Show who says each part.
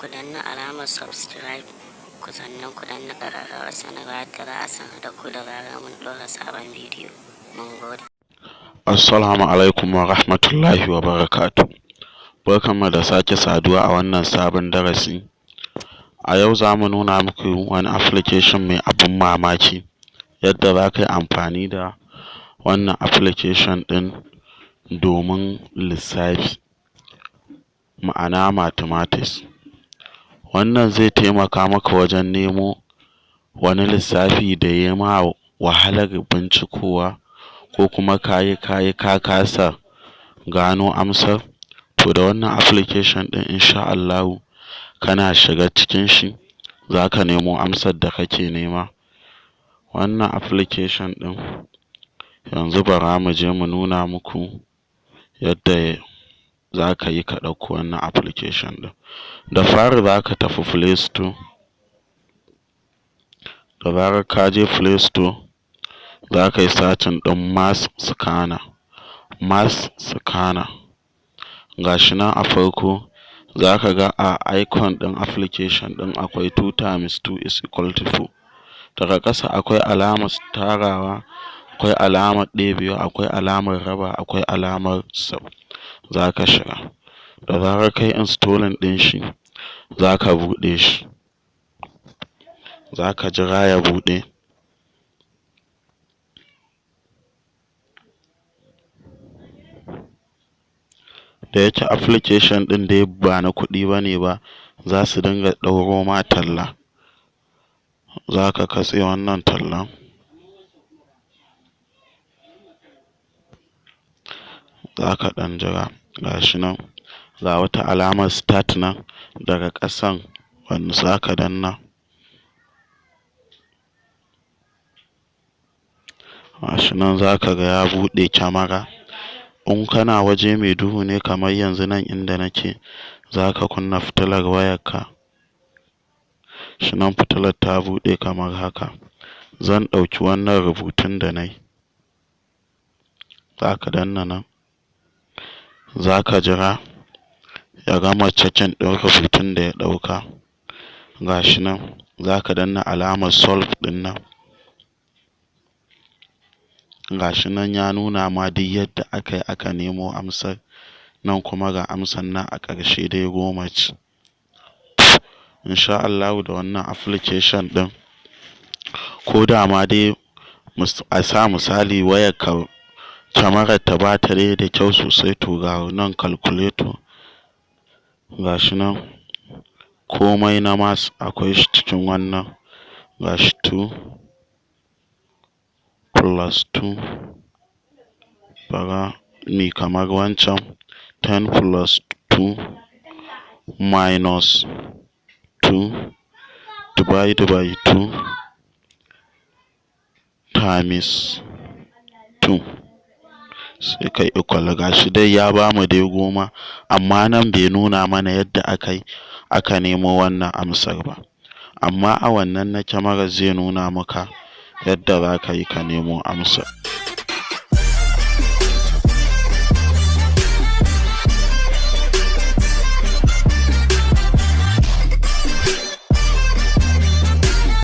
Speaker 1: Ku danna alamar subscribe, ku sannan ku danna ƙararrawar sanarwa yadda za a sanar da ku da zarar mun ɗora sabon bidiyo. Mun gode.
Speaker 2: Assalamu alaikum wa rahmatullahi wa barakatuh. Barkanmu da sake saduwa a wannan sabon darasi. A yau zamu nuna muku wani application mai abun mamaki, yadda zaka yi amfani da wannan application ɗin domin lissafi, ma'ana mathematics. Wannan zai taimaka maka wajen nemo wani lissafi da ya ma wahalar bincikowa, ko kuma kayi kayi ka kasa gano amsar. To, da wannan application ɗin, insha Allahu, kana shiga cikin shi zaka nemo amsar da kake nema. Wannan application ɗin, yanzu bara mu je mu nuna muku yadda zaka yi ka ɗauko wannan application ɗin. Da fari zaka tafi Play Store. Da zarar ka je Play Store, zaka yi searching ɗin Math Scanner. Math Scanner, gashi nan a farko. Zaka ga a icon ɗin application ɗin akwai 2 times 2 is equal to 4. Daga ƙasa akwai alamar tarawa, akwai alamar ɗebewa, akwai alamar raba, akwai alamar sau. Zaka shiga. Da zarar kayi installing ɗin shi, zaka buɗe shi, zaka jira ya buɗe. Da yake application ɗin dai ba na kuɗi bane ba, zasu dinga ɗauro ma talla. Zaka katse wannan tallan. Zaka ɗan jira. Gashi nan, ga wata alamar start nan daga ƙasan wanda zaka danna. Gashi nan, zaka ga ya buɗe kyamara. In kana waje mai duhu ne kamar yanzu nan inda nake, zaka kunna fitilar wayarka. Gashi nan, fitilar ta buɗe kamar haka. Zan ɗauki wannan rubutun da nayi. Zaka danna nan, zaka jira ya gama checking ɗin rubutun da ya ɗauka. Gashi nan, zaka danna alamar solve ɗin nan. Gashi nan, ya nuna ma duk yadda aka yi aka nemo amsar nan. Kuma ga amsar nan a ƙarshe dai, 10 ce. Insha Allahu, da wannan application ɗin, ko da ma dai a sa misali wayarka kyamarar ta bata dai da kyau sosai, to ga nan calculator. Gashi nan, komai na maths akwai shi cikin wannan. Gashi, 2 plus 2. Bara muyi kamar wancan: 10 plus 2 minus 2 divide by 2 times 2, sai kai equal. Gashi dai ya bamu dai 10, amma nan bai nuna mana yadda aka yi aka nemo wannan amsar ba. Amma a wannan na kyamarar zai nuna maka yadda zaka yi ka nemo amsar.